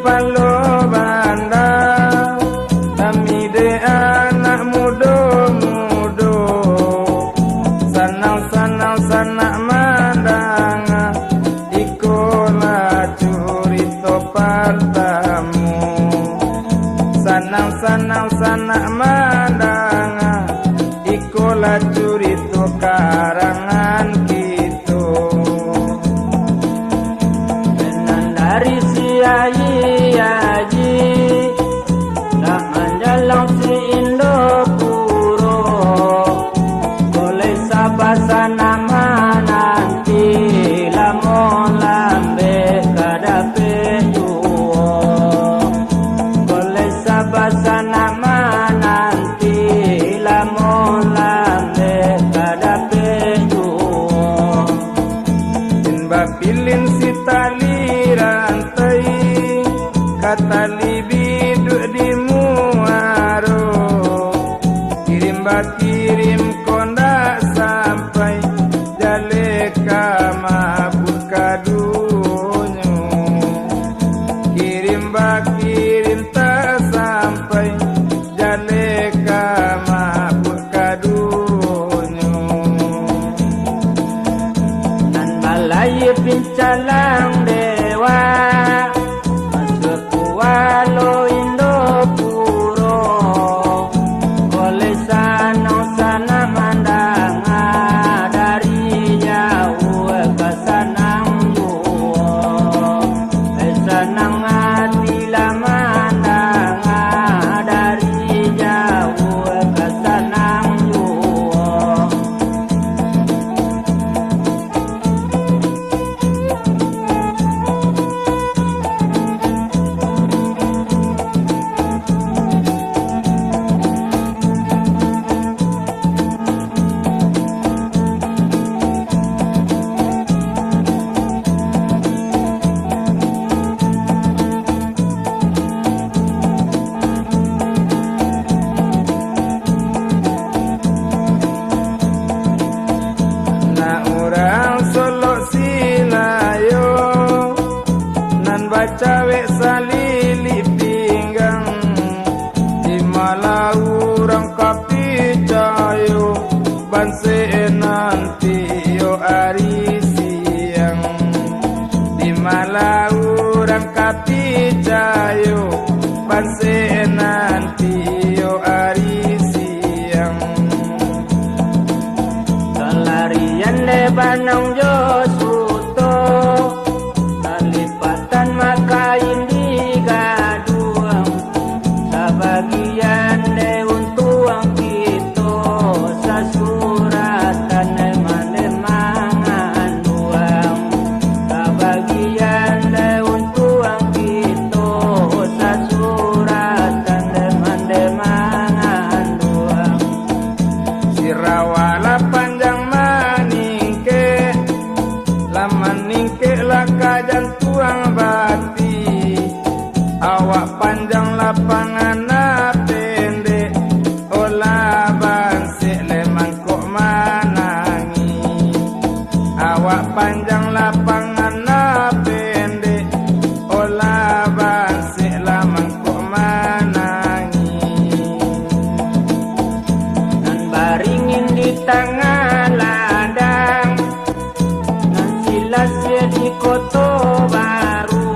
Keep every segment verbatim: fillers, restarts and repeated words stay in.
Palo banda, kami dek anak mudo-mudo, sanang-sanang sanak mandanga, ikolah curito partamo. Sanang-sanang sanak mandanga, ikolah curito karangan kito. Nan dari si Aji-aji, nak manjalang si Indopuro, boleh sabasanak mananti, lamo lambek ka dapek juo. Boleh sabasanak mananti, lamo lambek ka dapek juo. Kin bapilin si tali rantai, ka tali biduak di muaro. Kirim bakirim ko ndak sampai, jaleh ka mabuak kadonyo. Kirim bakirim tak sampai, jaleh ka mabuak kadonyo. Nan balayia pincalang dewa, masuak kualo Indopuro. Oleh sanang-sanang mandanga, dari jauah ka sanang juo. Eh, sanang ati lah mandanga, dari jauah ka sanang juo. Nak urang Solok Silayo, nan bacawek salilik pinggang, di malah urang ka picayo, bansek nan tiok ari siang. Di malah urang ka picayo, bansek nan tiok ari siang. Salarian dek banang jo suto, talipatan makain di gaduang. Sabagian dek untuang kito, sasuratan dek mandeh manganduang. Sabagian dek untuang kito, sasuratan dek mandeh manganduang. Sirawa lah panjang maningkek, lah maningkek lah ka jantuang bati. Awak panjang lah pangana pendek, olah bansek lai mangkok manangih. Awak panjang lah pangana pendek, olah bansek lah mangkok manangih. Nan baringin di tangah ladang, nan silasih di Koto Baru,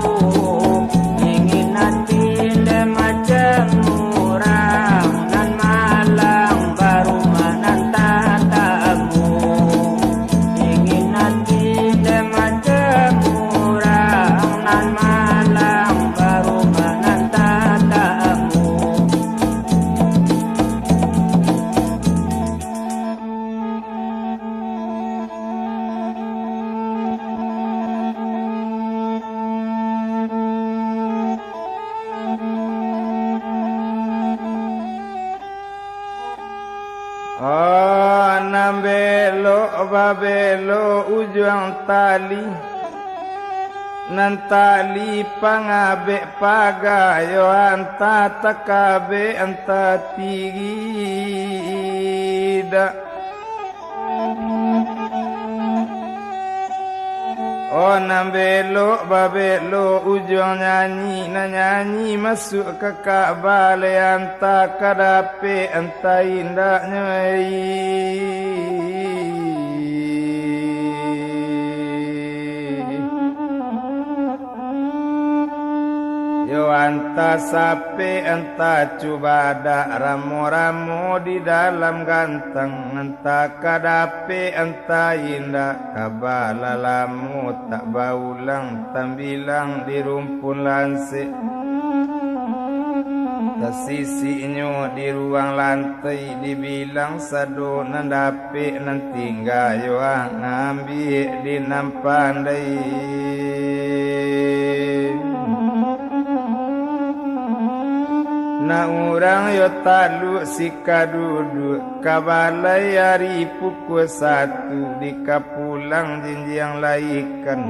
ingin ati indak macam urang, nan malang barumah nan tatamu. Ingin ati indak macam urang, nan malang barumah nan tatamu. Oh, nan belok babelok ujuang tali, nan tali pangabek pagayo, antah takabek, antah tigidak. Oh, Belok babelok ujuang nyanyi, nan nyanyi masuak ka Ka'bah, lai antah ka dapek antah indaknyo, ei. Yo antah sapek, antah cubadak, ramo-ramo di dalam gantang, antah ka dapek, antah indak, Ka'bah lah lamo tak baulang, tambilang di rumpun lansek, tasisiknyo di ruang lantai, dibilang sado nan dapek, nan tingga yo ang ambiak di nan pandai. Nak urang yo taluak sikaduduak, ka balai ari pukua satu, di kapulang jinjiang laikan.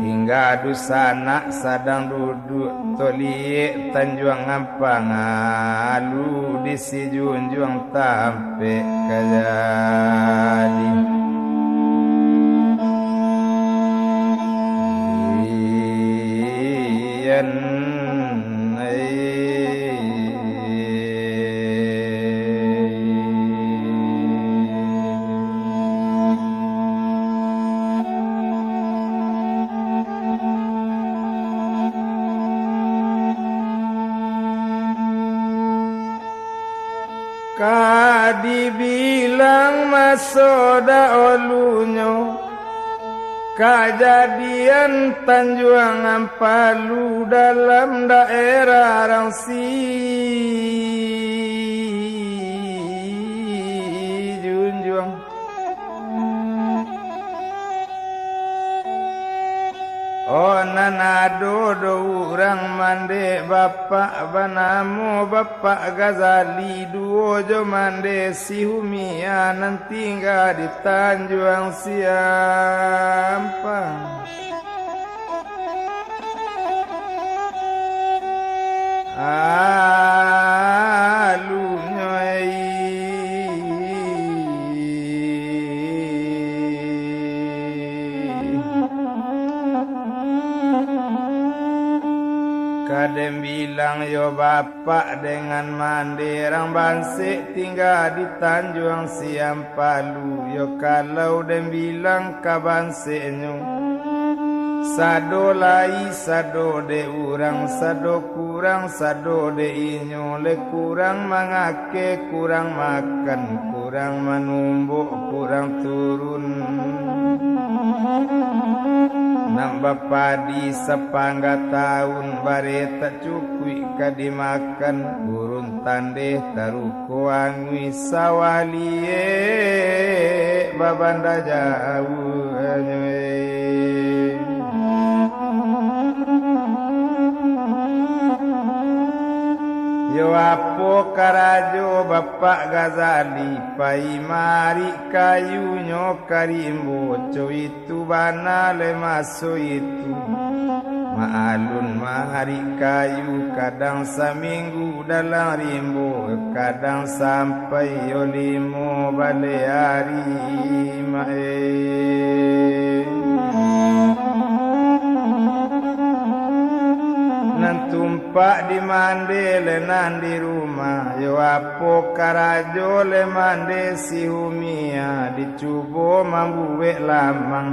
Tingga dunsanak sadang duduak, toliek tanjuang ampang, alu di sijunjuang tampek ka jadi. Iyan, ai. Ka dibilang maso daulunyo, kajadian Tanjuang Ampalu dalam daerah Rang Sijunjuang. Oh, nan ado do urang mandeh bapak banamo Bapak Ghazali, duo jo mandeh si Humia nan tingga di Tanjuang Siampang. Alunyo, ei. Ka den bilang yo bapak dengan mandeh rang bansek tingga di Tanjuang Siam Palu, yo kalau den bilang ka banseknyo, sado lai sado dek urang, sado kurang sado dek inyo, lai kurang mangakeh, kurang makan, kurang manumbok, kurang turun. Nan bapadi sapangga taun, bareh tak cukuik ka dimakan, urun tandeh taruko anguih, sawah liek babanda jauahnyo, eh. Yo apo karajo Bapak Ghazali, pai maarik kayunyo ka rimbo, co itu bana lai maso itu. Maalun maarik kayu, kadang saminggu dalam rimbo, kadang sampai yo limo baleh ari, mak, eh. Nan tumpak di mandeh lai nan di rumah, yo apo karajo lai mandeh si Humia, dicubo mambuek lamang,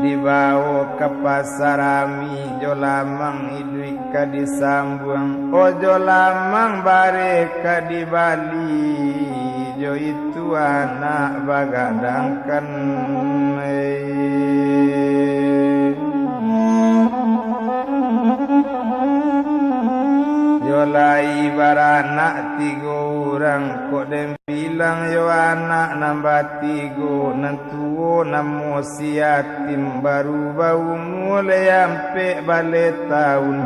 dibawo ka pasa rami, jo lamang iduik ka disambuang, oh, jo lamang bareh ka dibali, jo itu anak bagadangkan, eh. Yo lai baranak tigo urang, kok den bilang yo anak nan batigo, nan tuwo namo si Yatim, baru baumua lai ampek baleh taun.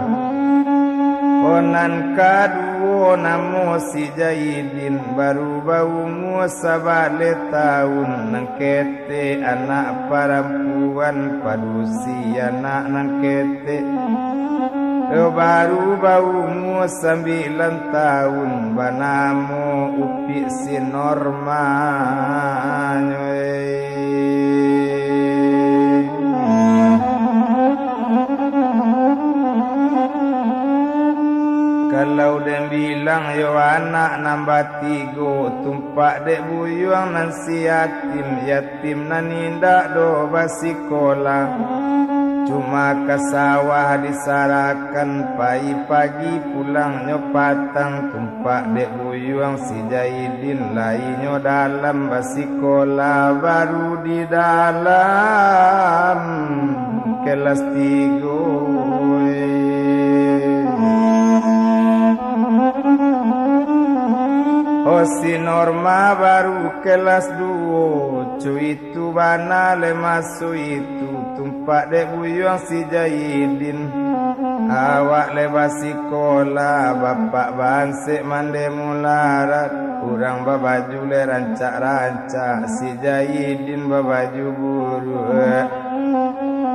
Oh, nan kaduwo namo si Jaidin, baru baumua sabaleh taun. Nan ketek anak parampuan, padusi anak nan ketek, yo baru baumua sambilan taun, banamo Upik si Normanyo, eh. Pulang yo anak nan batigo, tumpak dek buyuang nan si yatim, yatim nan indak doh basikola. Cuma ka sawah disarahkan, pai pagi pulang nyo patang, tumpak dek buyuang si Jaidin, lai nyo dalam basikola, baru di dalam kelas tigo. Oh, si Norma baru kelas duo, cuitu bana le maso itu, tumpak dek buyuang si Jaidin. Awak le basikola, bapak bansek mande mularat, urang babaju le rancak-rancak, si Jaidin babaju buruak.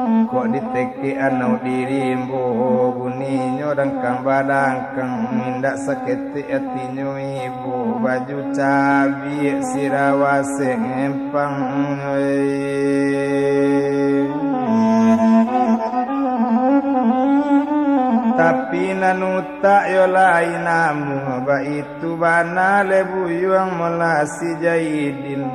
Kok ditekek anau di rimbo, buninyo dangkang badangkang, indak saketek atinyo ibo, baju cabiak sirawa sempang. Tapi nan utak yo lai namuah, baitu bana le buyuang molah si Jaidin.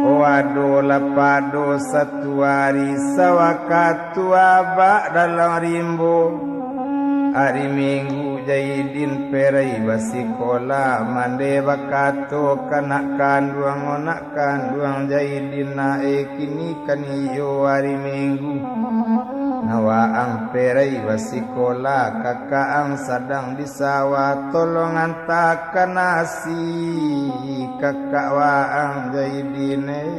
Oh, adolah pado satu ari, sawakatu abak dalam rimbo. Ari Minggu Jaidin perai basikola, mande bakato ka nak kanduang, nak kanduang Jaidin, nak e, kini kan iyo ari Minggu. Nah, waang perai basikola, kakak ang sadang di sawah, tolong antakan nasi kakak waang Jaidin, eh.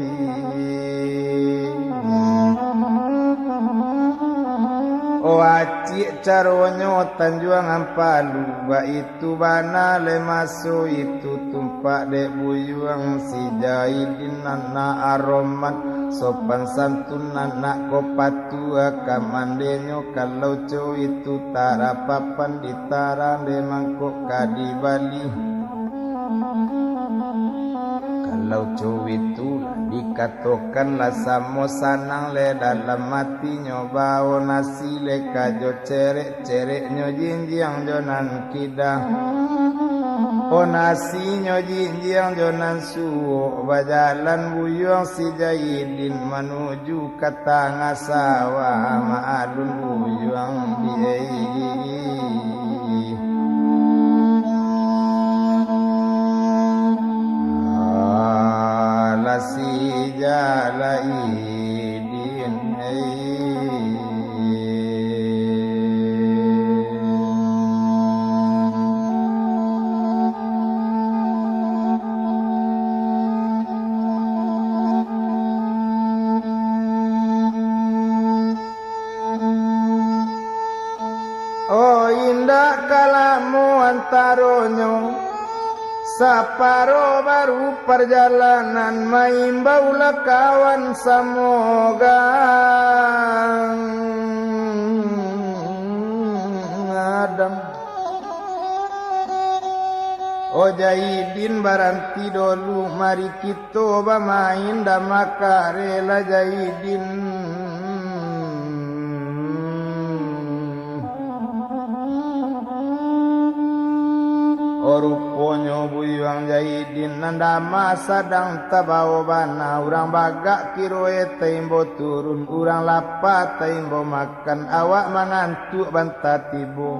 Oh, acik caronyo Tanjuang Ampalu, baitu bana le maso itu, tumpak dek buyuang si Jaidin, anak aromat, sopan santun, anak ko patuah, ka mandenyo kalau co itu, tarapapan ditarang dek mangkok ka dibali. Kalau co itu lah dikatokan lah samo sanang le dalam atinyo, bao nasi le ka jo cerek-cereknyo, jinjiang jo nan kida. Oh, nasinyo jinjiang jo nan suok, bajalan buyuang si Jaidin manuju ka tangah sawah, maalun buyuang di ai. Alah si Jaidin, ai. Oh, indak ka lamo antaronyo, saparo baru parjalanan, maimbaulah kawan samogang Adam. Oh, Jaidin, baranti dulu, mari kito bamain dama kareh lah, Jaidin. Oh, ruponyo buyuang Jaidin nan dama sadang tabao bana, urang bagak kiroe taimbo turun, urang lapa taimbo makan, awak mangantuak banta tibo.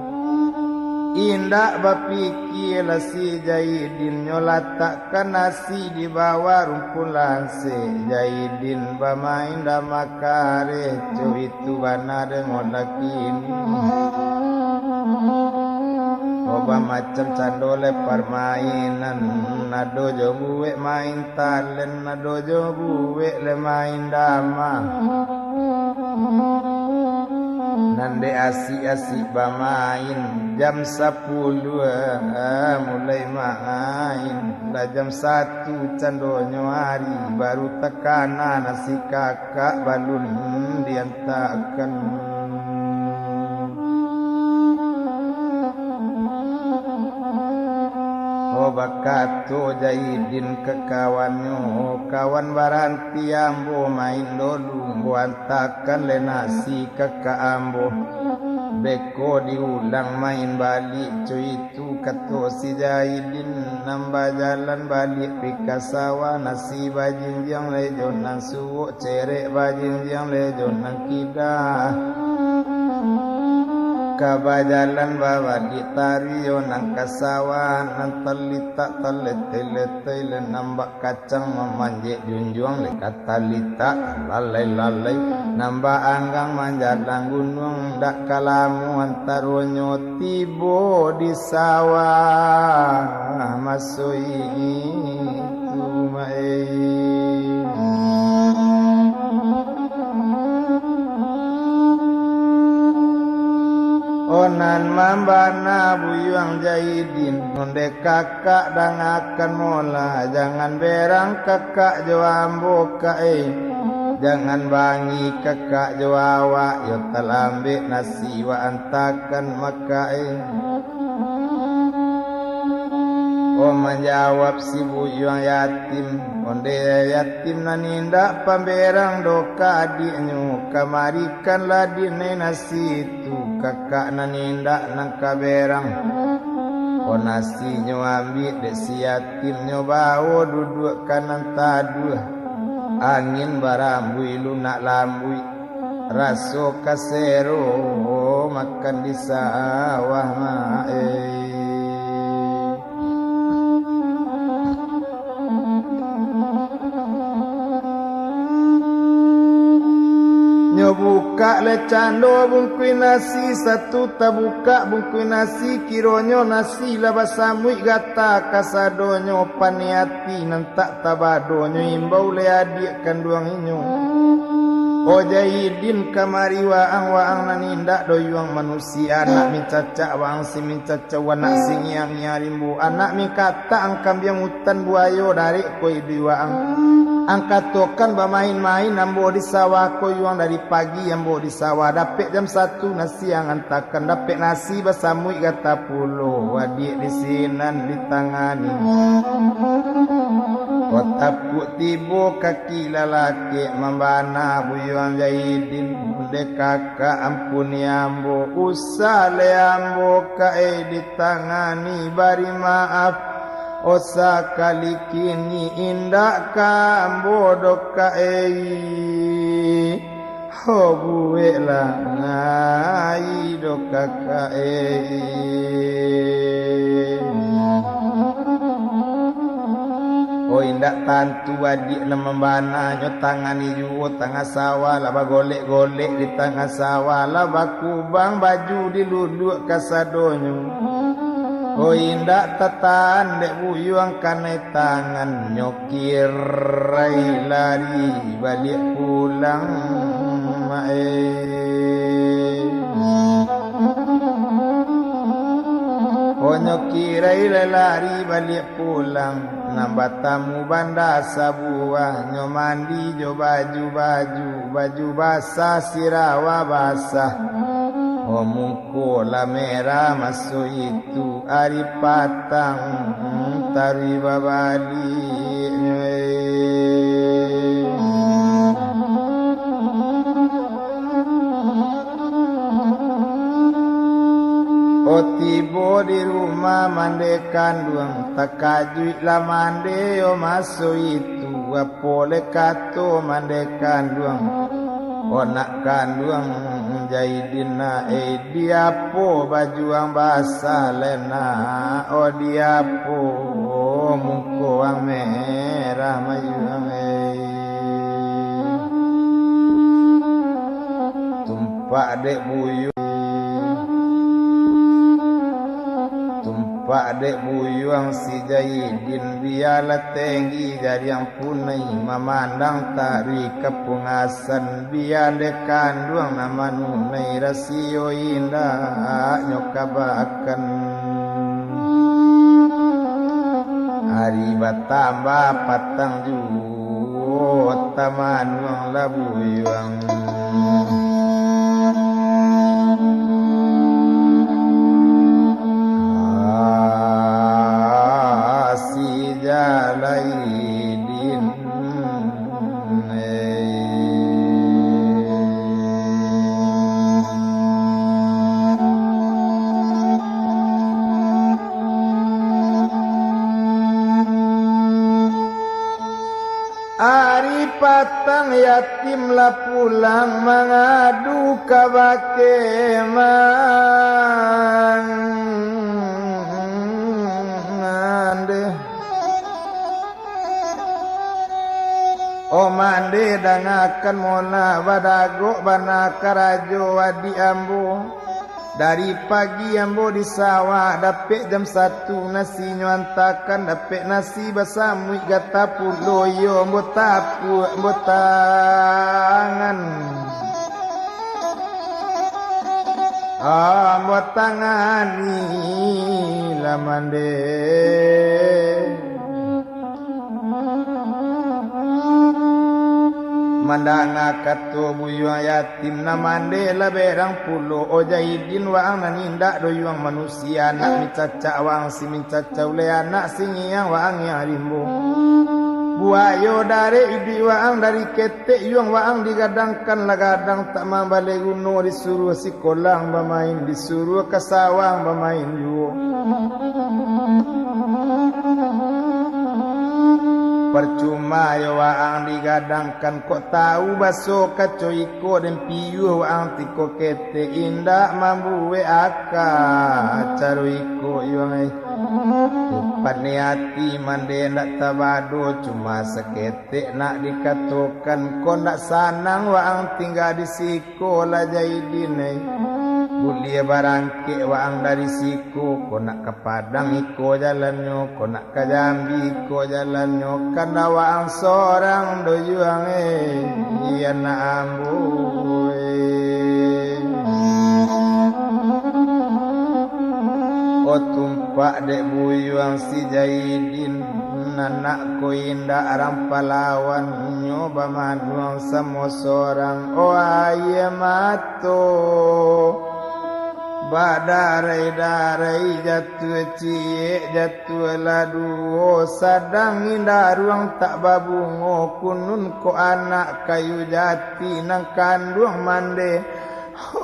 Indak bapikia lah si Jaidin, nyo latakkan nasi di bawah rumpun lansek, Jaidin bamain dama kareh, co itu bana dek molah kini. Oh, bamacam cando le parmainan, ado jo buek main talen, ado jo buek le main dama. Nan dek asik-asik bamain, jam sapuluah mulai main, lah jam satu candonyo ari, baru takana nasi kakak balun diantakan. Oh, bakato Jaidin ka kawannyo, "Kawan, baranti ambo main dulu, ambo antakan le nasi kakak ambo." Beko diulang main baliak, co itu kato si Jaidin. Nan bajalan baliak pai ka sawah, nasi bajinjiang lai jo nan suok, cerek bajinjiang lai jo nan kida. Ka bajalan babaliak taruih yo nan ka sawah, nan talitak taleteh-leteh, nan bak kacang mamanjek junjuang, lai ka talitak lalai-lalai, nan bak anggang manjalang gunuang, dak ka lamo antaronyo tibo di sawah, maso itu mai. Oh, nan mambana Buyuang Jaidin, ondeh kakak dangakan mola, jangan berang kakak jo ambo, Kak, eh. Jangan bangih kakak jo awak, yo talambek nasi wak antakan, Makak, eh. Oh, manjawab si Buyuang Yatim, ondeh Yatim nan indak pamberang doh ka adiaknyo, kamarikanlah dinai nasi tu, kakak nan indak nan ka berang. Oh, nasinyo ambiak dek si Yatim, nyo bawo duduak ka nan taduah, angin barambuih lunak lambuik. Raso kasero makan di sawah, Mak, eh. Nyo bukak lai cando bungkuih nasi, satu tabukak bungkuih nasi, kironyo nasi lah basamuik gata kasadonyo, paniati nan tak tabadonyo imbau lai adiak kanduang inyo. Oh Jaidin, kamari waang, waang nan indak doh yuang manusia, anak mincacak waang si mincacau, anak si ngiang-ngiang rimbo, anak mingkatak ang kambiang utan buayo, darek ko iduik waang. Ang katokan bamain-main ambo di sawah ko yuang, dari pagi ambo di sawah, dapek jam satu nasi ang antakan, dapek nasi basamuik gata pulo, adiak di sinan ditangani. Kok tapuak tibo kaki lalakek, mambana Buyuang Jaidin, dek kakak ampuni ambo, usah lai ambo, Kak, eh, ditangani, bari maaf. Oh, sakali kini indak ka ambo doh, Kak, eh. Ho, buweklah ngai doh, Kak, eh. Oh, indak tantu adiak nan mambana, nyo tangani juo tangah sawah, lah bagolek-golek di tangah sawah, lah bakubang baju diluluak kasadonyo. Oh, indak tatahan dek Buyuang kanai tangan, nyo kirai lari baliak pulang, Mak, eh. Oh, nyo kirai lai lari baliak pulang, nan batamu banda sabuah, nyo mandi jo baju-baju, baju basah, sirawa basah. Oh, muko lah merah maso itu, ari patang taruih babaliaknyo, eh. Oh, tibo di rumah mande kanduang, takajuiklah mande, oh, maso itu, apo lai kato mande kanduang. Oh, nak kanduang Jaidin, nak, eh, di apo baju ang basah lai, nak? Oh, di apo muko ang merah mayuang, eh? Tumpak dek Buyuang, tumpak dek Buyuang si Jaidin, bialah tenggi jariang punai, mamandang taruih ka pungasan, bia dek kanduang nan manunai, rasio indaknyo kabakan. Ari batambah patang juo, tamanuang lah Buyuang. Ah, si Jalaidin. Ari patang yatim lah pulang mangadu kabake mande. Oh mande, dangakan molah, badagok bana karajo adiak ambo. Dari pagi ambo di sawah, dapek jam satu nasinyo antakan, dapek nasi basamuik gata pulo, iyo ambo tapuak, ambo tangan. Ambo tangani lah mande. Mandanga kato buyuang yatim, nan mande lah berang pulo. Oh Jaidin, waang nan indak doh yuang manusia, anak mincacak waang si mincacak uleh, anak si ngiang waang ngiang rimbo. Buayo darek iduik waang, dari ketek yuang waang digadangkan lah gadang, tak mambaleh guno, disuruah si kolang bamain, disuruah ka sawah bamain juo. Parcuma yo waang digadangkan, kok tau baso kaco iko, den piuah waang tiko ketek, indak mambuek aka caro iko yuang ai. Upan ni ati mande ndak tabado, cuma saketek nak dikatokan, kok ndak sanang waang tingga di siko. Ko lah Jaidin ai. Buliah barangkek waang dari siko, ko nak ka Padang iko jalannyo, ko nak ka Jambi iko jalannyo, kan ndak waang sorang doh yuang ai, anak ambo ai. Oh tumpak dek buyuang si Jaidin, anak ko indak rampalawan, nyo bamanuang samo sorang, oh aia mato badarai-darai, jatuah ciek, jatuah lah duo, sadang indaruang tak babungo, kunun kok anak kayu jati nan kanduang mande.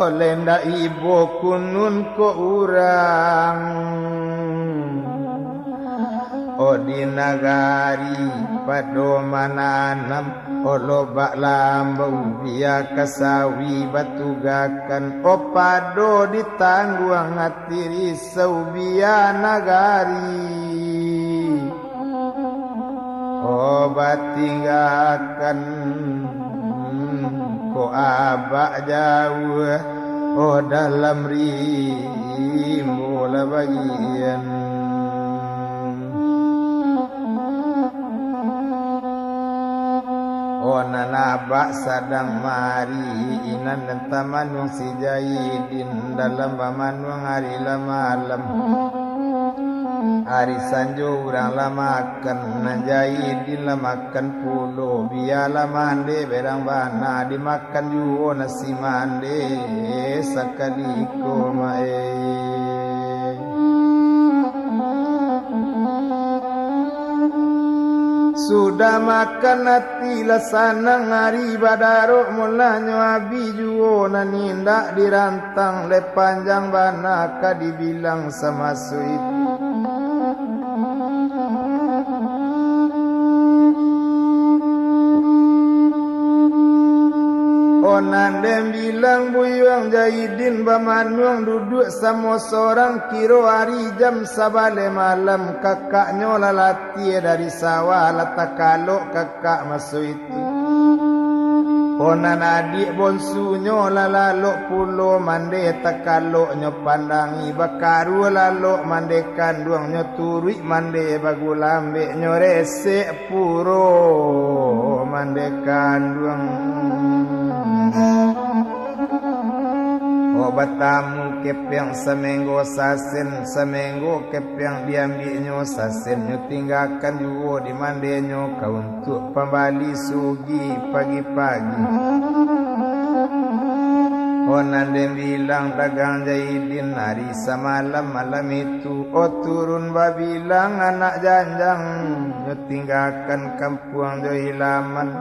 Oleh ndak ibo kunun ko urang. Oh di nagari pado mananam, oh lobak lambau bia ka sawi batugakan, oh pado ditangguang ati risau bia nagari. Oh batinggakan ko abak jauah, oh dalam rimbo lah bagian. Oh nan abak sadang mari, inan dan tamanuang si Jaidin, dalam bamanuang ari lah malam. Ari sanjo urang lah makan, nan Jaidin lah makan pulo, bialah mande berang bana, dimakan juo nasi mande sakali ko mae. Sudah makan ati lah sanang, ari badarok mulahnyo abih juo, nan indak diran- tang lai panjang bana ka dibilang samaso itu. Oh nan den bilang buyuang Jaidin bamanuang duduak samo sorang, kiro ari jam sabaleh malam, kakaknyo lah latiah dari sawah, lah takalok kakak maso itu. Oh nan adiak bonsunyo lah lalok pulo mande, takaloknyo pandangi, bakarua lalok mande kanduangnyo, turuik mande bagulambeknyo, resek puro mande kanduang. Oh batamu kepeang samenggo sasen, samenggo kepeang diambiaknyo, sasennyo tinggakan juo di mandenyo, kaun- tuak pambali sugih pagi-pagi. Oh nan den bilang dagang Jaidin ari samalam malam itu, oh turun babilang anak janjang, nyo tinggakan kampuang jo hilaman.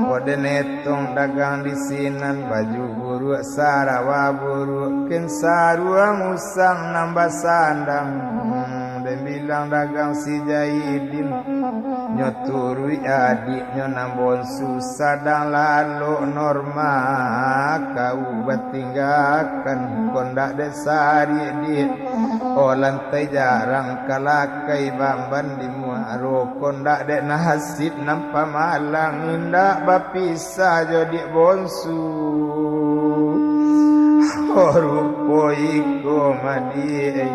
Oh den etong dagang di sinan, baju buruak, sarawa buruak, ken saruang usang nan basandang. Den bilang Bilang dagang si Jaidin, nyo turuik adiknyo nan bonsu, sadang lalok norma kau batinggakan, kondak dek sarik diek, o lantai jarang kalakai bamban di muaro, kondak dek nasib nan pamalang, indak bapisah jo diek bonsu. O rupo iko madiek,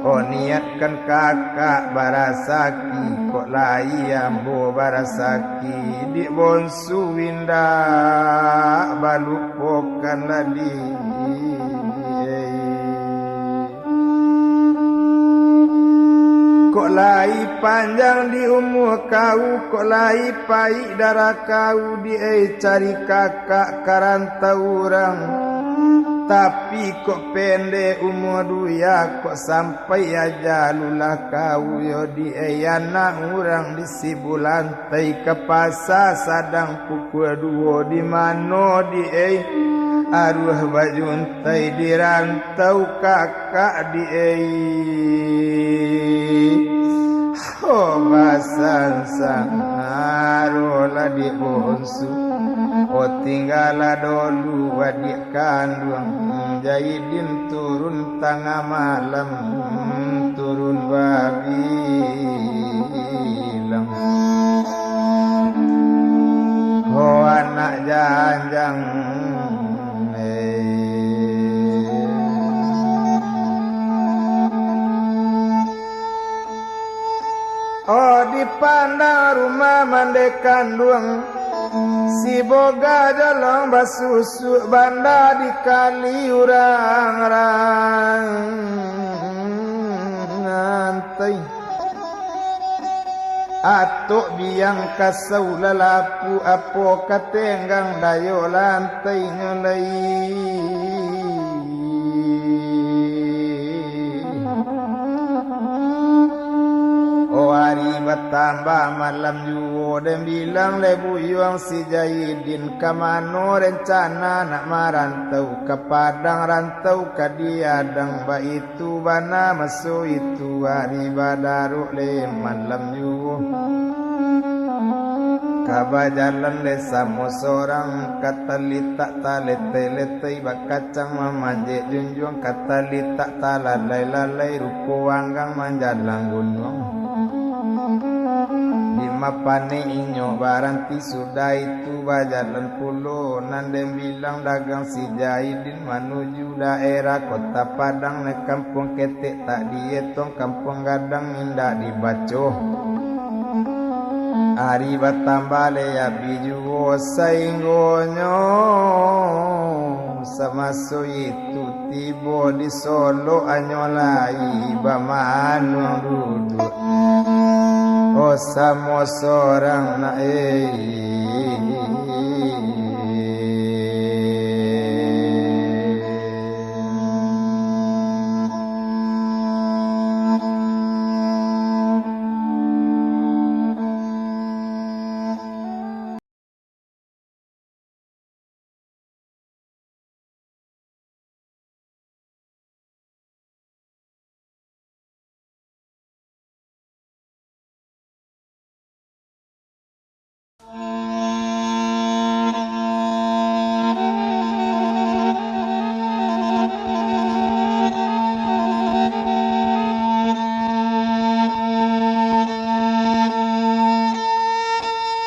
o niat kan kakak barasaki, kok lai ambo barasaki, diek bonsu indak balupokan ladi. Kok lai panjang di umua kau, kok lai paik darah kau, diek cari kakak ka rantau urang. Tapi kok pendek umua duya, kok sampai aja lulah kau yo diek anak urang di Sibulan. Pai ka pasa sadang pukua duo, di mano diek aruah bajuntai di rantau kakak diek. Ho basansang arolah diek bonsu, o tinggalah dolu adiak kanduang, Jaidin turun tangah malam, turun babilang. Ho anak janjang, eh. Oh, dipandang rumah mande kanduang, si boga jolong basusuk banda di kali urang rantai. Atok biang kasau lalapu, apo ka tenggang dayo lantainyo lai. Oh, ari batambah malam juo, den bilang dek buyuang si Jaidin, ka mano rencana nak marantau, ka Padang rantau ka Diadang, baitu bana maso itu, ari badarok le malam juo. Ka bajalan le samo sorang, ka talitak taletai-letai, bakacang mamanjek junjuang, ka talitak talalai-lalai, rupo anggang manjalang gunuang. Di mapanek inyo baranti, sudah itu bajalan pulo, nan den bilang dagang si Jaidin, manuju daerah Kota Padang, nan kampuang ketek tak dietong, kampuang gadang indak dibaco. Ari batambah le abih juo, sainggonyo samaso itu tibo di Solok, anyo lai bamanuang duduak, oh, samo sorang nak, eh.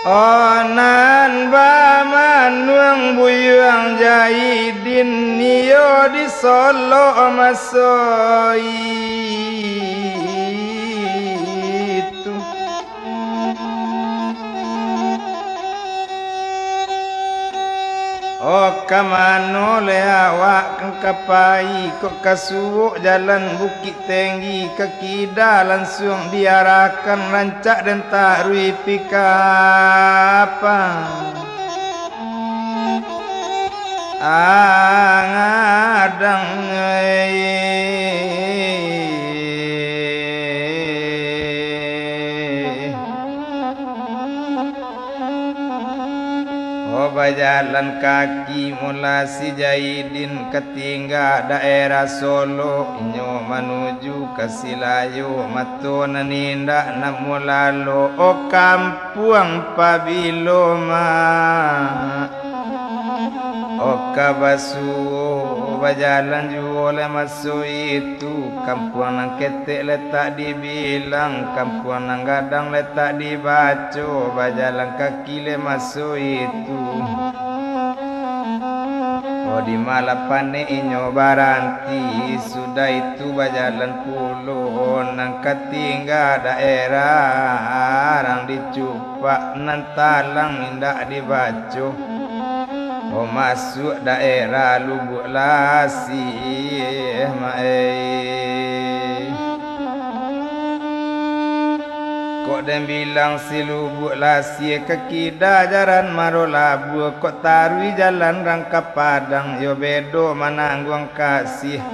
Oh, nan bamanuang buyuang Jaidin, iyo di Solok maso itu. Oh, ka mano le awak ka pai, kok ka suok jalan Bukik Tenggi ka kida, lansuang diarahkan rancak den taruih pi ka apa? Angadang, eh. Oh, Bajalan kaki mula si Jaidin ka tingga daerah Solo, inyo manuju ka Silayo, mato nan indak namuah lalo, o kampuang pabilo ma. O ka basuo, bajalan juo lai maso itu, kampuang nan ketek lai tak dibilang, kampuang nan gadang lai tak dibaco, bajalan kaki lai maso itu. O di Malapanek inyo baranti, sudah itu bajalan pulo, nan ka tingga daerah Arang di Cupak, nan talang indak dibaco. O masuak daerah Lubuak Lasiah, ma ai. Kok den bilang si Lubuak Lasiah ka kida jaran Maro Labuah, kok taruih jalan Rangka Padang, yo bedo manangguang kasih.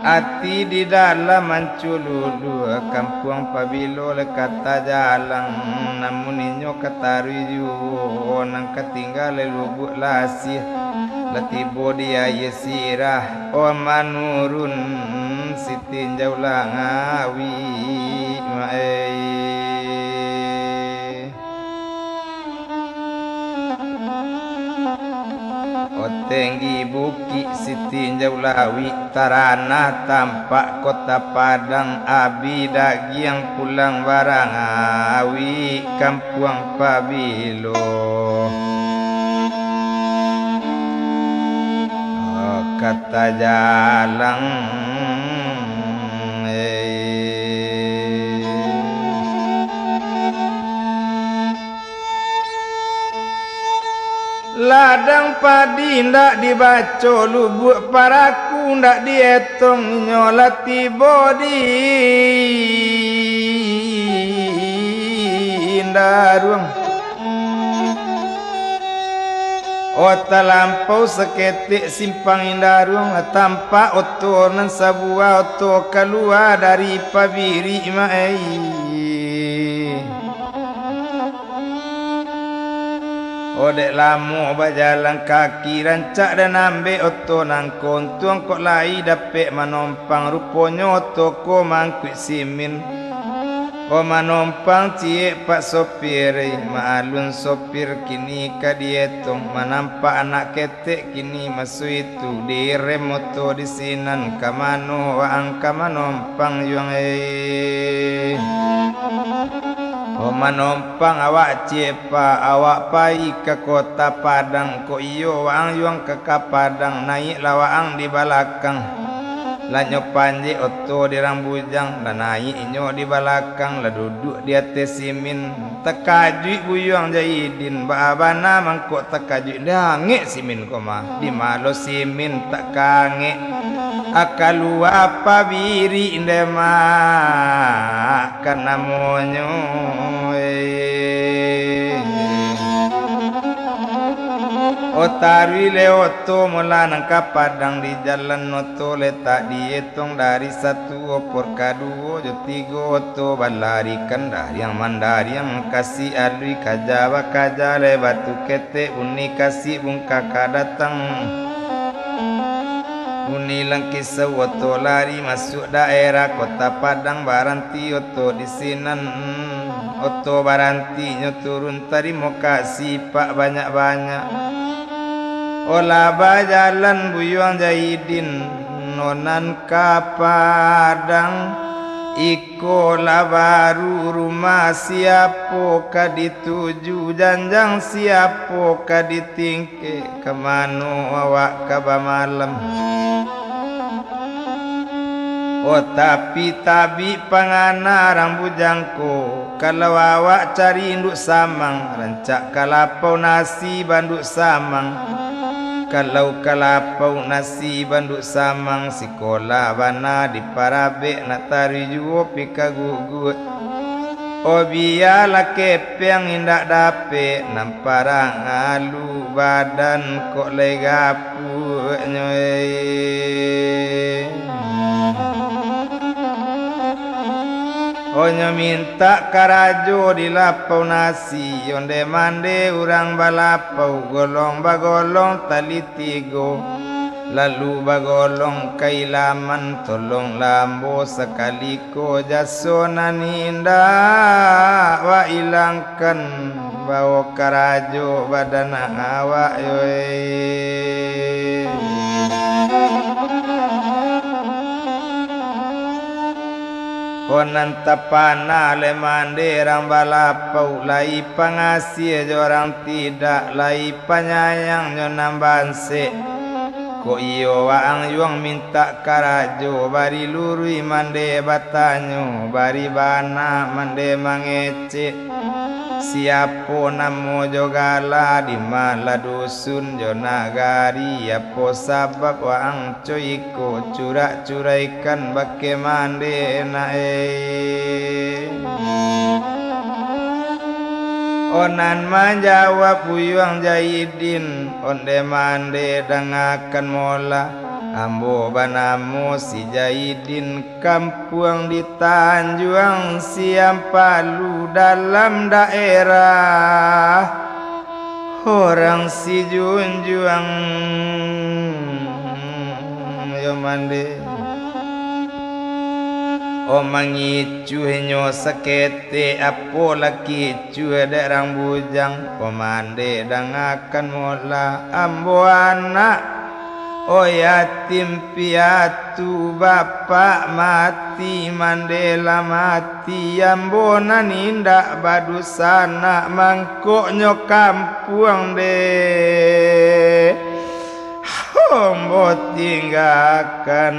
Ati di dalam mancululu, kampuang pabilo lai ka tajalang, namun inyo ka taruih juo, nan ka tingga lai Lubuak Lasiah. Lah tibo di aia sirah, o manurun si tinjau Langawi, ma ai. O tenggi bukik si tinjau Langawi, taranah tampak Kota Padang, abih dagiang pulang barang awik kampuang pabilo. O ka tajalang, eh. Ladang padi ndak dibaco, lubuak paraku ndak dietong, inyo lah tibo di Indaruang. O talampau saketek simpang Indaruang, lah tampak oto nan sabuah, oto kalua dari pabirik, ma ai. O dek lamo bajalan kaki, rancak den ambek oto nangko, untuang kok lai dapek manompang, ruponyo oto ko mangkuik simin. O manompang ciek pak sopir, eh, maalun sopir kini ka dietong, manampak anak ketek kini maso itu, direm oto di sinan, ka mano waang ka manompang yuang, eh. O manompang awak ciek pak, awak pai ka Kota Padang, kok iyo waang yuang ka, ka Padang, naiaklah waang di balakang. Lah nyo panjek oto di rang bujang, lah naiak inyo di balakang, lah duduak di ateh simin. Takajuik buyuang Jaidin, baa bana mangko takajuik, dangek simin ko mah, di ma lo simin tak kangek. Aka lua pabirik nde mak, ka namonyo, eh. O taruih le oto mula nan ka Padang, di jalan oto le tak dietong, dari satu opor kaduo jo tigo oto balari, kan dariang mandariang, kasik alui kaja bakaja, le batu ketek bunyi kasik bungka ka datang. Bunyi langkisau oto lari masuak daerah Kota Padang, baranti oto di sinan. Oto baranti nyo turun, tarimo kasih pak banyak-banyak. O lah bajalan buyuang Jaidin, no nan ka Padang, iko lah baru rumah, siapo ka dituju, janjang siapo ka ditingkek, ka mano awak ka bamalam. O tapi tabik pangana rang bujang ko, kalau awak cari induak samang, rancak ka lapau nasi banduak samang. Kalau ka lapau nasi banduak samang, sikolah bana diparabek, nak taruih juo pi ka guguak. O bialah kepeng indak dapek, nan parang alu badan kok lai gapuaknyo, eh. Onyo mintak karajo di lapau nasi, onde-mande urang balapau, golong bagolong tali tigo, lalu bagolong ka ilaman, tolonglah ambo sakali ko jaso nan indak wak ilangkan, bao karajo badan awak yo, eh. Ko nan tapana lai mande rang balapau, lai pangasiah jo rang tidak, lai panyayang jo nan bansek. Kok iyo waang yuang mintak karajo, bari luruih mande batanyo, bari bana mande mangecek. Siapo namo jo gala, di ma lah dusun jo nagari, apo sabab waang co iko curak-curaikan bakeh mande nak eh. Oh nan manjawab Buyuang Jaidin, onde mande dangakan mola, ambo banamo si Jaidin, kampuang di Tanjuang Siampalu dalam daerah Horang Sijunjuang yo mande. Oh mangicuahnyo saketek, apo lah kicuah dek rang bujang, oh mande dangakan mola ambo anak. Oh yatim piatu, bapak mati, mande lah mati, ambo nan indak badusanak, mangkoknyo kampuang deh ambo tinggakan.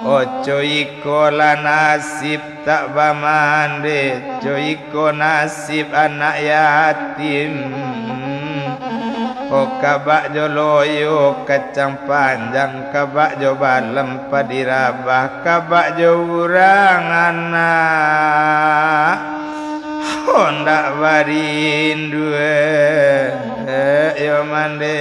Oco iko lah nasib tak bamande, co iko nasib anak yatim. Oh kabak jo loyo kacang panjang, kabak jo balam padi rabah, kabak jo urang anak hondak barindu, eh, yo mande.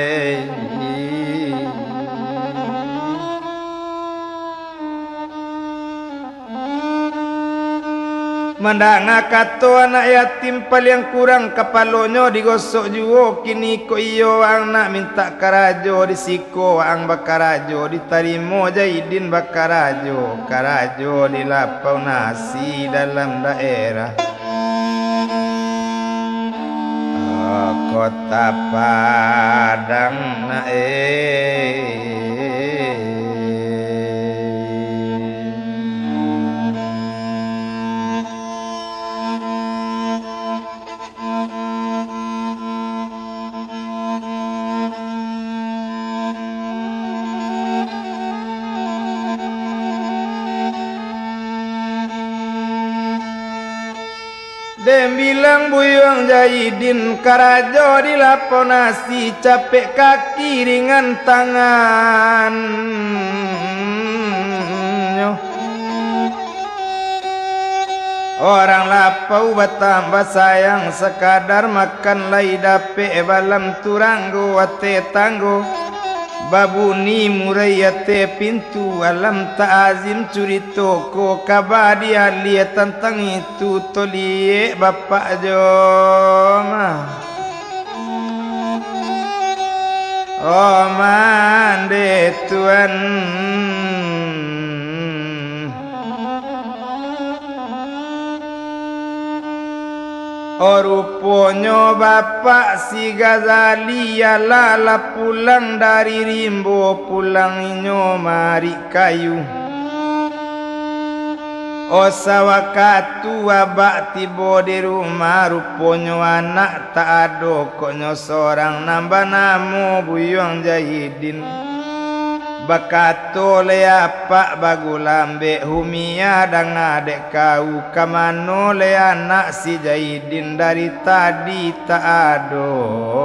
Mandanga kato anak yatim, paliang kurang kapalonyo digosok juo. Kini ko iyo anak mintak karajo, di siko waang bakarajo, ditarimo Jaidin bakarajo, karajo di lapau nasi dalam daerah Kota Padang nak eh. Den bilang Buyuang Jaidin, karajo di lapau nasi, capek kaki ringan tangannyo. Orang lapau batambah sayang, sakadar makan lai dapek, balam turanggo ateh tanggo, babuni murai ateh pintu. Alam ta'azim curito ko, kaba dialiah tantang itu, toliek bapak jo ma. Oh mande tuan. Oh ruponyo bapak si Ghazali, alah lah pulang dari rimbo, pulang inyo marik kayu. Oh sawakatu abak tibo di rumah, ruponyo anak tak ado, koknyo sorang nan banamo Buyuang Jaidin. Bakato le apak bagulambek, Humia danga dek kau, ka mano le anak si Jaidin, dari tadi tak ado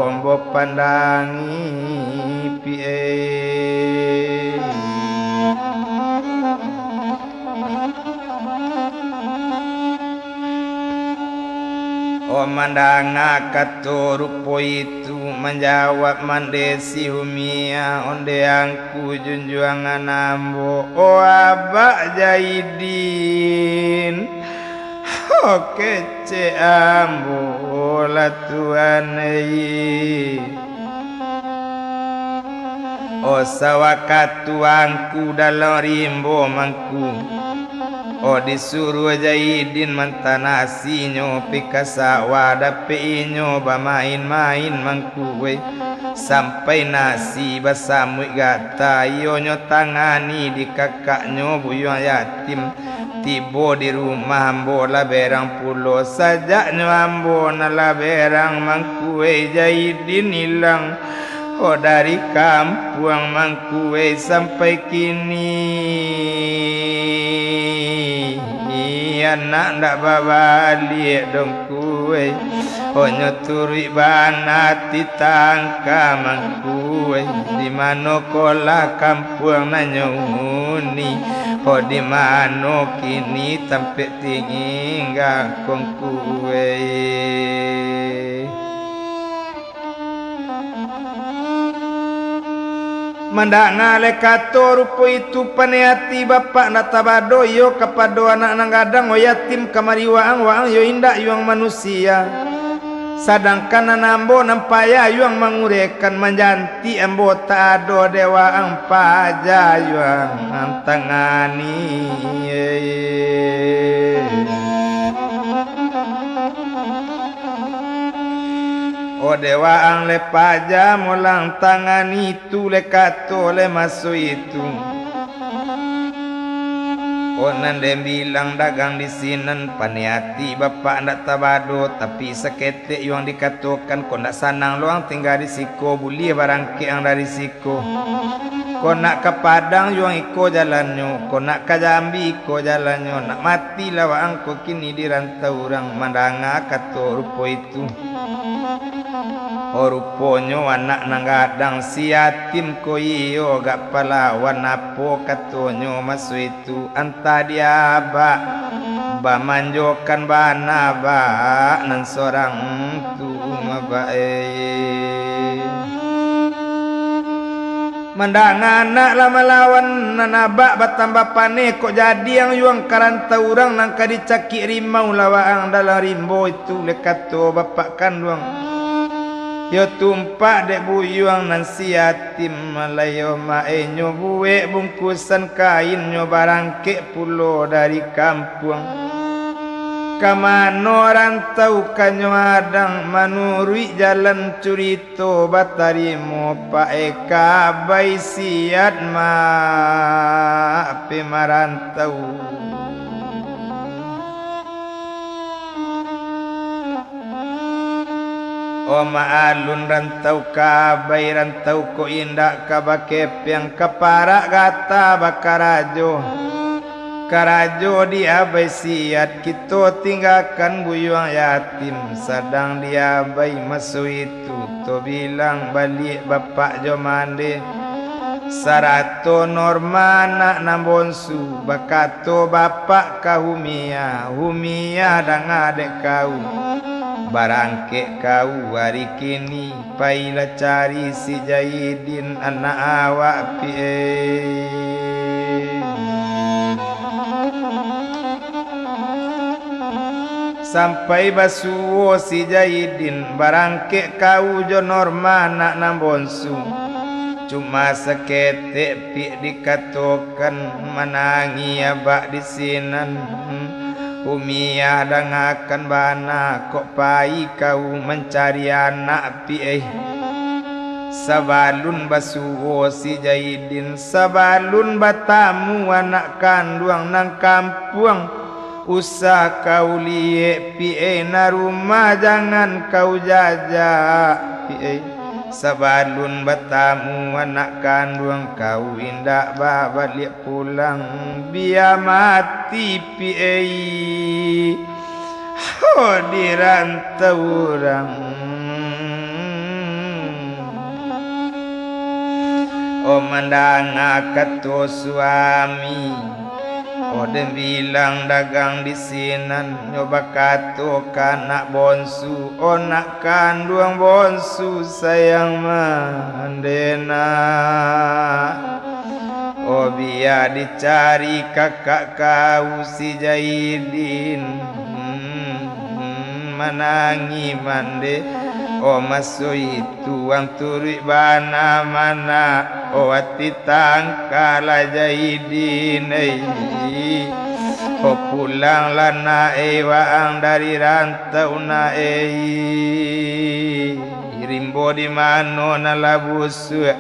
ambo pandangi piek. Oh mandanga kato rupo itu, Manjawab mandeh si Umiah, ondeh angku junjuangan ambo, o Abak Jaidin, o kecek ambo lah Tuan ei. O sawakatu angku dalam rimbo mangku, o disuruah Jaidin mantanah asinyo pi ka sawah, dapek inyo bamain-main mangku weh. Sampai nasi basamuik gata, iyonyo tangani di kakaknyo Buyuang Yatim. Tibo di rumah ambo lah berang pulo, sajaknyo ambo nan lah berang mangku weh, Jaidin ilang. O dari kampuang mangku weh, sampai kini anak ndak babaliak doh ngku weh. Onyo turuik bana titangka mangku weh, di mano kolah kampuang nan nyo uni, o di mano kini tampek tingga ko ngku weh. Mandanga lai kato rupo itu, paneh ati bapak ndak tabado iyo kapado anak nan gadang, o Yatim, kamari waang, waang yo indak yuang manusia. Sadangkan nan ambo nan payah yuang mangurekan, manjantik ambo tak ado dek waang paja yuang tangani. O dek waang lai paja molang tangani tu lai kato lai maso itu. O nan den bilang dagang di sinan, paneh ati bapak ndak tabado, tapi saketek yuang dikatokan, kok ndak sanang lo ang tingga di siko, buliah barangkek ang dari siko. Kok nak ka Padang yuang iko jalannyo, kok nak ka Jambi iko jalannyo, nak mati lah waang ko kini di rantau urang. Mandanga kato rupo itu, o ruponyo anak nan gadang si Yatim ko iyo agak palawan, apo katonyo maso itu, antah di Abak bamanjokan bana Abak nan sorang tu, Abak eh. Mandanga anak lah malawan nan Abak batambah paneh, kok jadi ang yuang ka rantau urang nan ka dicakik rimau lah waang dalam rimbo itu, lai kato bapak kanduang. Yo tumpak dek buyuang nan si Yatim, malayo mak enyo buek bungkusan kainnyo barangkek pulo dari kampuang. Ka mano rantau ka nyo adang, manuruik jalan curito batarimo paek ka Abai Siat, mak pi marantau. O mak alun rantau ka Abai, rantau ko indak ka bakepeang, ka parak gata bakarajo. Karajo di Abai Siat, kito tinggakan buyuang Yatim, sadang di Abai maso itu tobilang baliak bapak jo mandeh, sarato Norma anak nan bonsu, bakato bapak ka Humiah, Humiah danga dek kau, barangkek kau ari kini. Pailah cari si Jaidin anak awak, Pi, eh. Sampai basuo si Jaidin, barangkek kau jo Norma anak nan bonsu. Cuma saketek, Pi, dikatokan, manangih abak di sinan. Umiah dangakan bana, kok pai kau mancari anak, Pi, eh. Sabalun basuo si Jaidin, sabalun batamu anak kanduang nan kampuang, usah kau liek, Pi, eh, nan rumah jangan kau jajak, Pi, eh. Sabalun batamu anak kanduang, kau indak babaliak pulang, bia mati, Pi, ei, ho di rantau urang. O mandanga kato suami, Oh, den bilang dagang di sinan, nyo bakato ka anak bonsu, "Oh, nak kanduang bonsu sayang mande nak. Oh, bia dicari kakak kau si Jaidin." Hmm, manangih mande. Oh, maso itu ang turuik bana mana. Oh, ati tangka lah Jaidin, ei. Oh, pulanglah nak, ei, waang dari rantau nak, ei. Rimbo di mano nan lah busuak,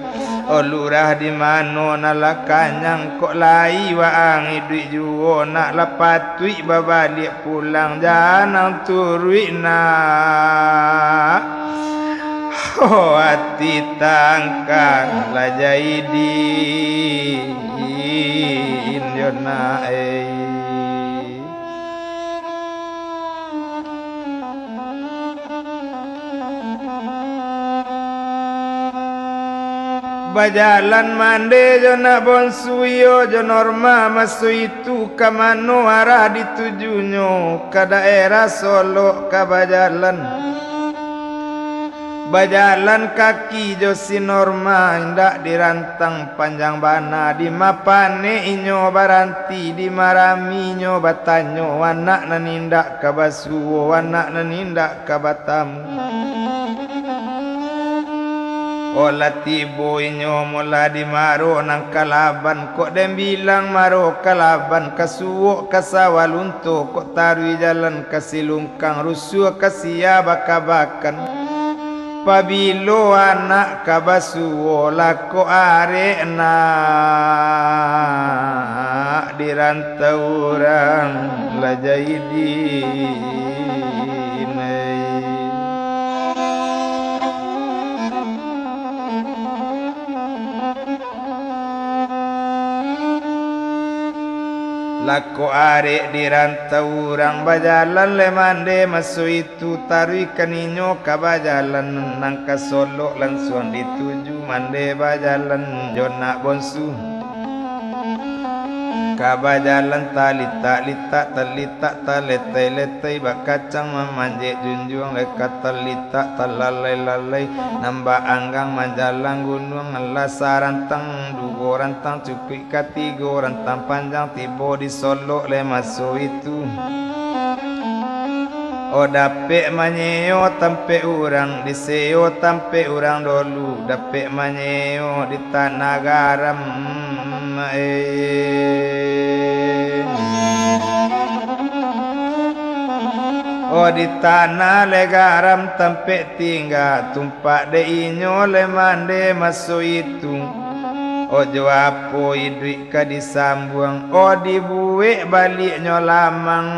oh, lurah di mano nan lah kanyang, kok lai waang iduik juo nak, lah patuik babaliak pulang, jan ang turuik nak. Oh, ati tangka lah Jaidin, yo nak, ei. Bajalan mande jo nak bonsu iyo jo Norma maso itu, ka mano arah ditujunyo, ka daerah Solok ka bajalan. Bajalan kaki jo si Norma, indak dirantang panjang bana, di ma panek inyo baranti, di ma rami inyo batanyo, anak nan indak ka basuo, anak nan indak ka batamu. Oh, lah tibo inyo mola di Maro nan Kalaban, kok den bilang Maro Kalaban, ka Suok ka Sawah Lunto, kok taruih jalan ka Silung kang rusuah ka sia bakabakan. Pabilo anak ka basuo, lah kok arek nak dirantau urang lah Jaidin, ei. Lah kok arek dirantau urang, bajalan lai mande maso itu, taruihkan inyo ka bajalan nan ka Solok, lansuang dituju mande bajalan jo nak bonsu. Ka bajalan talitak-litak, talitak taletai-letai, bakacang mamanjek junjuang, lai ka talitak talalai-lalai, nan baanggang manjalang gunuang, alah sarantang duo rantang, cukuik katigo rantang panjang, tibo di Solok lai maso itu. Oh, dapek manyeo tampek urang, diseo tampek urang dolu, dapek manyeo di tanah garam, eh. Oh, di tanah lai garam tampek tingga, tumpak dek inyo lai mande maso itu. Oh, jo apo iduik ka disambuang, oh, dibuek baliaknyo lamang.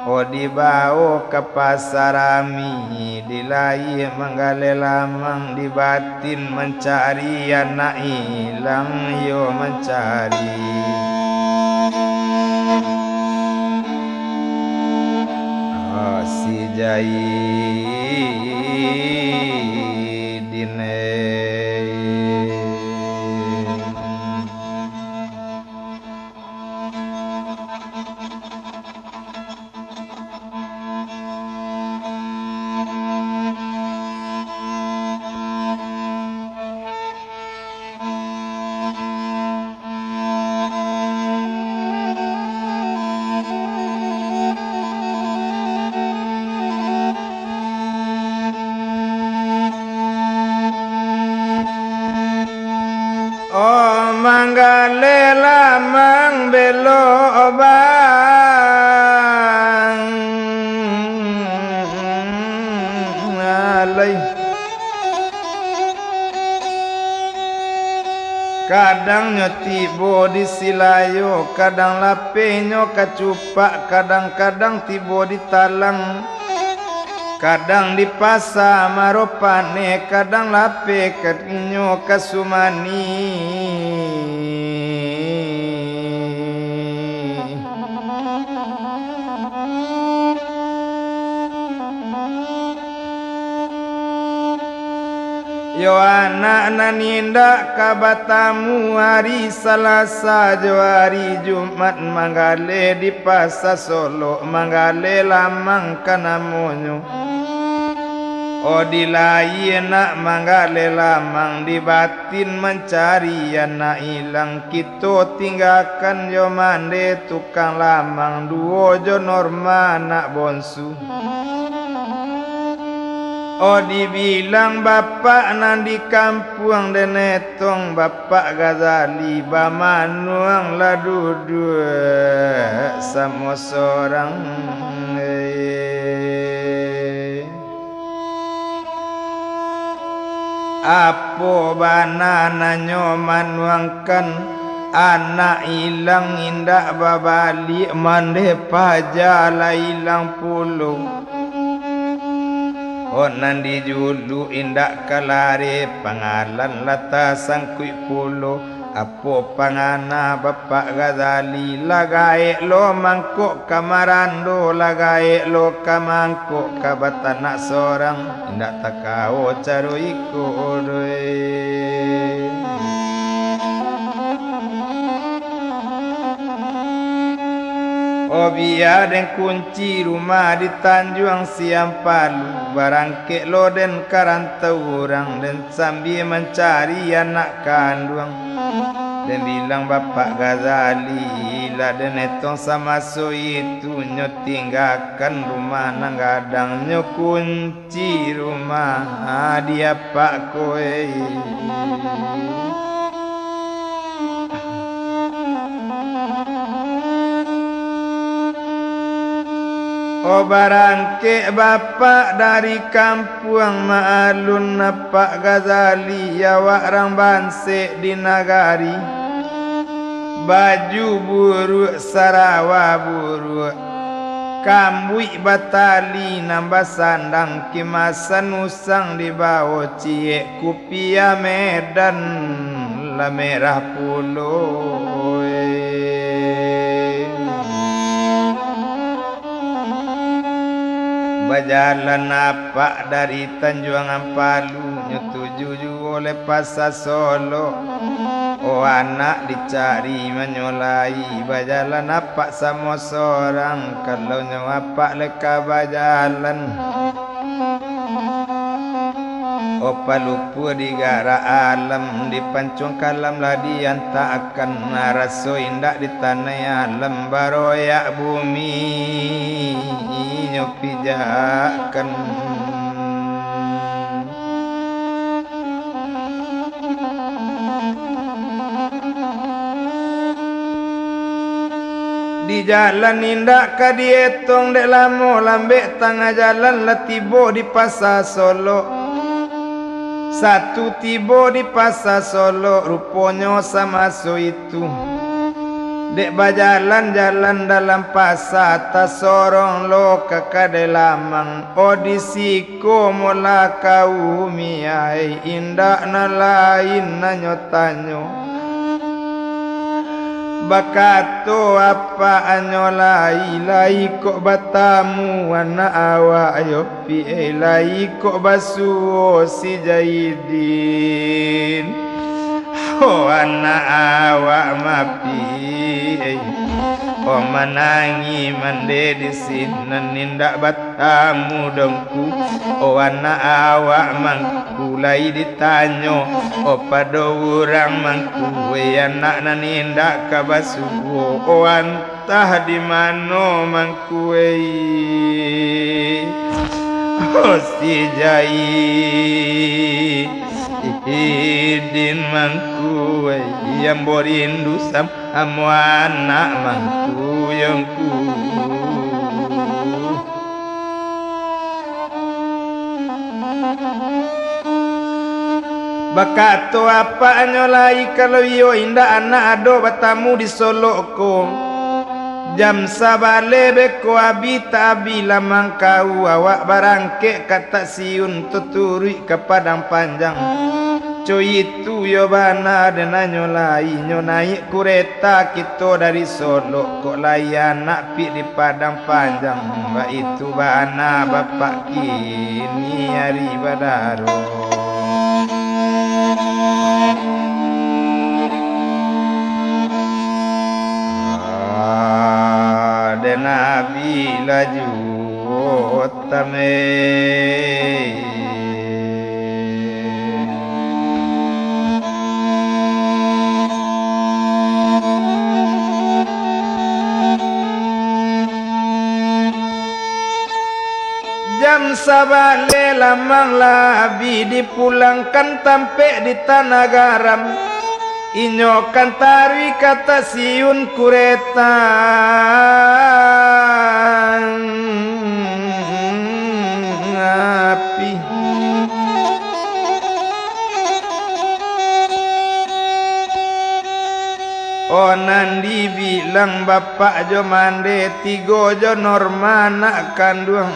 Oh, dibawo ka pasa rami, di lahia manggaleh lamang, di batin mancari anak ilang, iyo mancari. Ah, si Jaidin, eh. Oh, manggaleh lamang belok bang, alai. Kadang nyo tibo di Silayo, kadang lapeh nyo ka Cupak, kadang-kadang tibo di Talang. Kadang di pasa Maropaneh, kadang lapeh ka inyo ka Sumani. Yo anak nan indak ka batamu, ari Salasa jo ari Jumat manggaleh di Pasa Solok, manggaleh lamang ka namonyo. Odi lai nak manggaleh lamang, di batin mancari anak ilang. Kito tinggakan jo mande tukang lamang, duo jo Norma anak bonsu. Oh, dibilang bapak nan di kampuang, den etong Bapak Ghazali, bamanuang lah duduak samo sorang. Apo bana nan nyo manuangkan, anak ilang indak babaliak, mandeh paja lah ilang pulo. Oh, nan dijuluak indak ka lareh, pangalan lah tasangkuik pulo. Apo pangana Bapak Ghazali, lah gaek lo mangkok ka marando, lah gaek lo ka mangkok ka batanak sorang, indak takawo caro iko doh. Oh, bia den kunci rumah di Tanjuang Siampalu, barangkek lo den ka rantau urang, den sambia mancari anak kanduang. Den bilang Bapak Ghazali, lah den etong samaso itu, nyo tinggakan rumah nan gadang, nyo kunci rumah di apak ko, eh. Oh, barangkek bapak dari kampuang, maalun Apak Ghazali, awak rang bansek di nagari. Baju buruak, sarawa buruak, kambuik batali nan basandang, kimasan usang di bawah, ciek kupiah Medan lah merah pulo, eh. Bajalan apak dari Tanjuang Ampalu, nyo tuju juo lai Pasa Solok. Oh, anak dicari manyolai, bajalan apak samo sorang, kalau nyo apak lai ka bajalan. Oh, palupo digarak alam, dipancuang kalam lah diantakan, raso indak di tanai alam, baroyak bumi inyo pijakkan. Di jalan indak ka dietong, dek lamo lambek tangah jalan lah tibo di Pasa Solok. Satu tibo di Pasa Solok, ruponyo samaso itu, dek bajalan-jalan dalam pasa, tasorong lo ka kadai lamang. Oh, di siko molah ka umi ai, indak nan lain nan nyo tanyo. Bakato apak nyo lai, lai kok batamu anak awak yo, Pi, eh, lai kok basuo si Jaidin. Oh, anak awak mapi, eh. Oh, manangih mande di sinan, indak bat- tamu dongku, oh anak awak mangku lai ditanyo, oh pado urang mangku, weh anak nan indak ka basuo, oh antah di mano mangku, weh. Oh si Jai, Idin mangku, weh, ambo rindu sam- Amo anak mangku yongku. Bakato apaknyo lai, kalau iyo indak anak ado batamu di Solok ko. Jam sabaleh beko abi tak abi lah mangkau, awak barangkek ka Taksiun, tuturuik ka Padang Panjang. Co itu yo bana den anyo lai, nyo naiak kureta kito dari Solok, kok lai anak pik di Padang Panjang, baitu bana bapak kini ari badaro. Dek Nabi laju tameh. Jam sabaleh lamang lah bi dipulangkan tampek di Tanah Garam. Inyo kan taruih ka stasiun kureta api. Oh, nan dibilang bapak jo mande, tigo jo Norma anak kanduang.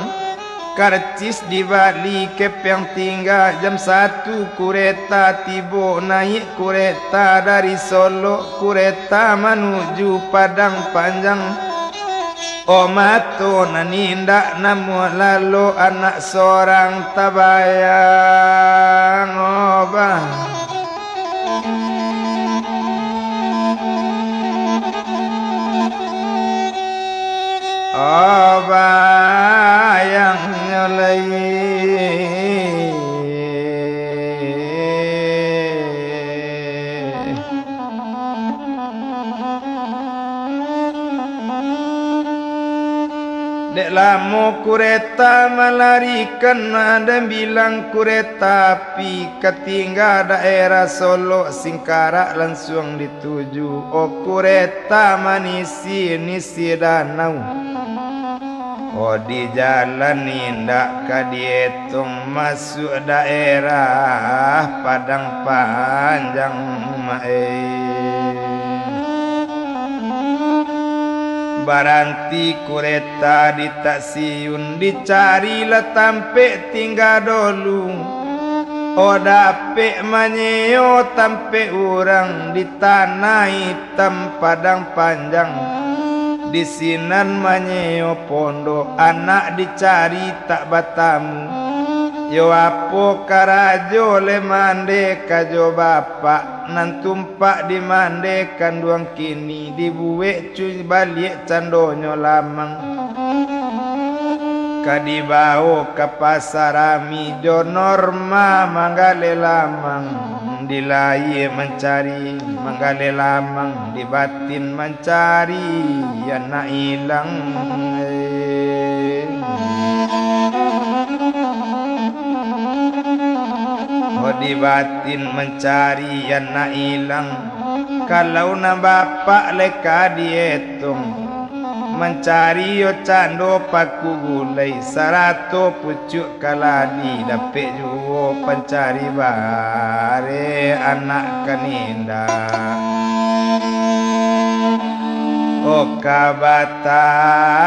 Karcis dibali kepeng tingga, jam satu kureta tibo, naiak kureta dari Solok, kureta manuju Padang Panjang. Oh, mato nan indak namuah lalok, anak sorang tabayang, oh, bah. Oh, bayangnyo lai. Dek lamo kureta malarikan, nan den bilang kureta api, ka tingga daerah Solok Singkarak lansuang dituju. Oh, kureta manisi-nisi danau. Oh, di jalan indak ka dietong, masuak daerah Padang Panjang, mak eh. Baranti kureta di stasiun, dicarilah tampek tingga dulu. Oh, dapek manyeo tampek urang di Tanah Itam, Padang Panjang. Di sinan manyeo pondok, anak dicari tak batamu. Yo, apo karajo lai mande ka jo bapak, nan tumpak di mande kanduang kini, dibuek cui baliak candonyo lamang. Ka dibawo ka Pasar Ami jo Norma manggaleh lamang, di layie mancari manggaleh lamang, di batin mancari anak ilang. Oh, di batin mancari anak ilang, kalau nan bapak lai ka dietong, mancari yo cando paku gulai, sarato pucuak kaladi, dapek juo pancari bareh anak kanindak. Oh, ka batamu